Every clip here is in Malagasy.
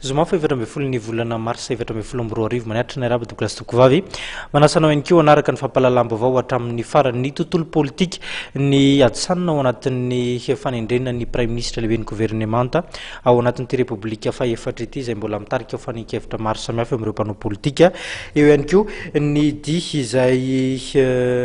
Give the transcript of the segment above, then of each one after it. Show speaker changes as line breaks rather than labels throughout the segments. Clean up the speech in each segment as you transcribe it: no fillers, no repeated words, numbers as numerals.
Zoma faha 14 ny volana marsa 2014 Maniatra ny arahaba tompokolahy sy tompokovavy. Manasa anao ihany koa hanaraka ny fampahalalam-baovao hatramin'ny farany. Ny tontolo politika, ny adisanina ao anatin'ny fanendrena ny praiminisitra lehiben'ny governemanta ao anatin'ity repoblika fahefatra ity izay mbola mitarika fanehoan-kevitra maro samihafa eo amin'ireo mpanao politika. Eo ihany koa ny dihy izay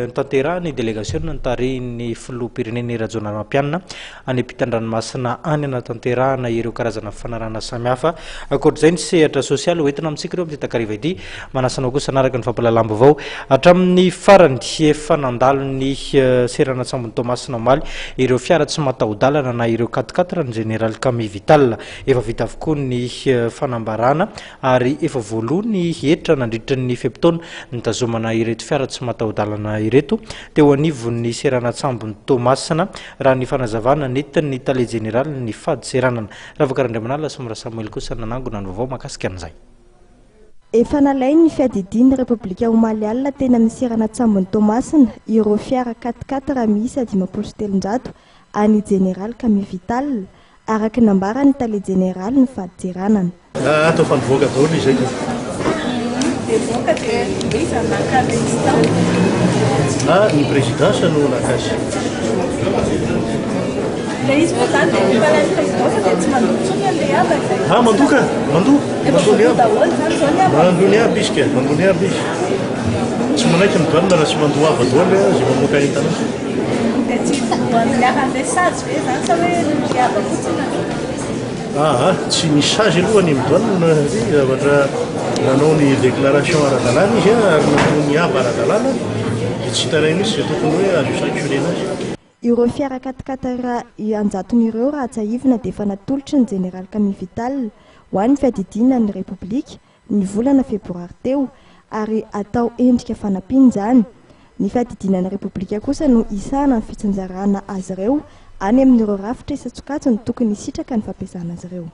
notanterahin'ny delegasiona notarihin'ny filoham-pirenena Hery Rajaonarimampianina any ampitan-dranomasina any hanatanterahana ireo karazana fanarahana samihafa. Ankoatr'izay ny sehatra sosialy hoentina amintsika ireo amin'ity takariva ity. Manasa anao kosa hanaraka ny fampahalalam-baovao hatramin'ny farany. Efa nandalo ny seranan-tsambon'i Toamasina omaly ireo fiara tsy mataho-dalana na ireo quatre-quatre ny Jeneraly Camille Vital. Efa vita avokoa ny fanambarana ary efa voaloa ny hetra nandritra ny fe-potoana nitazomana ireto fiara tsy mataho-dalana ireto teo anivon'ny seranan-tsambon'i Toamasina, raha ny fanazavana nentin'ny tale jeneralin'ny fadintseranana. Ravaka Randriamanalina sy Mora Samuel kosa nanangona ny vaovao mahakasika an'izay.
Efa nalain'ny fiadidian'ny Repoblika omaly alina teny amin'ny seranan-tsambon'i Toamasina ireo fiara quatre-quatre miisa 350 an'ny Jeneraly Camille Vital, araka ny nambaran'ny tale jeneralin'ny fadintseranana.
Atao fa nivoaka daholo izy zay ka.
Dia nivoaka dia iza no naka an'ilay izy tao?
Ah, ny présidence no naka azy.
Ilay izy moa izany dia efa alain'ny présidence dia tsy mandoa intsony an'ilay haba izay.
Ah, mandoa ka, mandoa.
Efa
Mandoa ny
voaloa
haba.
daholo izany izao ny haba.
Mandoa ny haba izy ka, mandoa ny haba izy. Tsy manaiky ny douane raha tsy mandoa haba daholo izay mamoaka entana.
Dia tsy voan'ny sazy ve izany sa hoe ny haba fotsiny?
Aa tsy misy sazy aloha any amin'ny douane satria zavatra nanao ny déclaration ara-dalàna izy ary nandoa ny haba ara-dalàna dia tsy hitanay mihitsy izay tokony hoe azo sanctionner-na azy.
Ireo fiara quat-quatre an-jatony ireo raha tsiahivina dia efa natolotry ny Jeneraly Camille Vital ho an'ny fiadidiana ny Repoblika ny volana febroary teo ary atao endrika fanampiana izany. Ny fiadidiana ny Repoblika kosa no hisahana ny fitsinjarana azy ireo any amin'ireo rafitra isan-tsokajiny tokony hisitraka ny fampiasana azy ireo.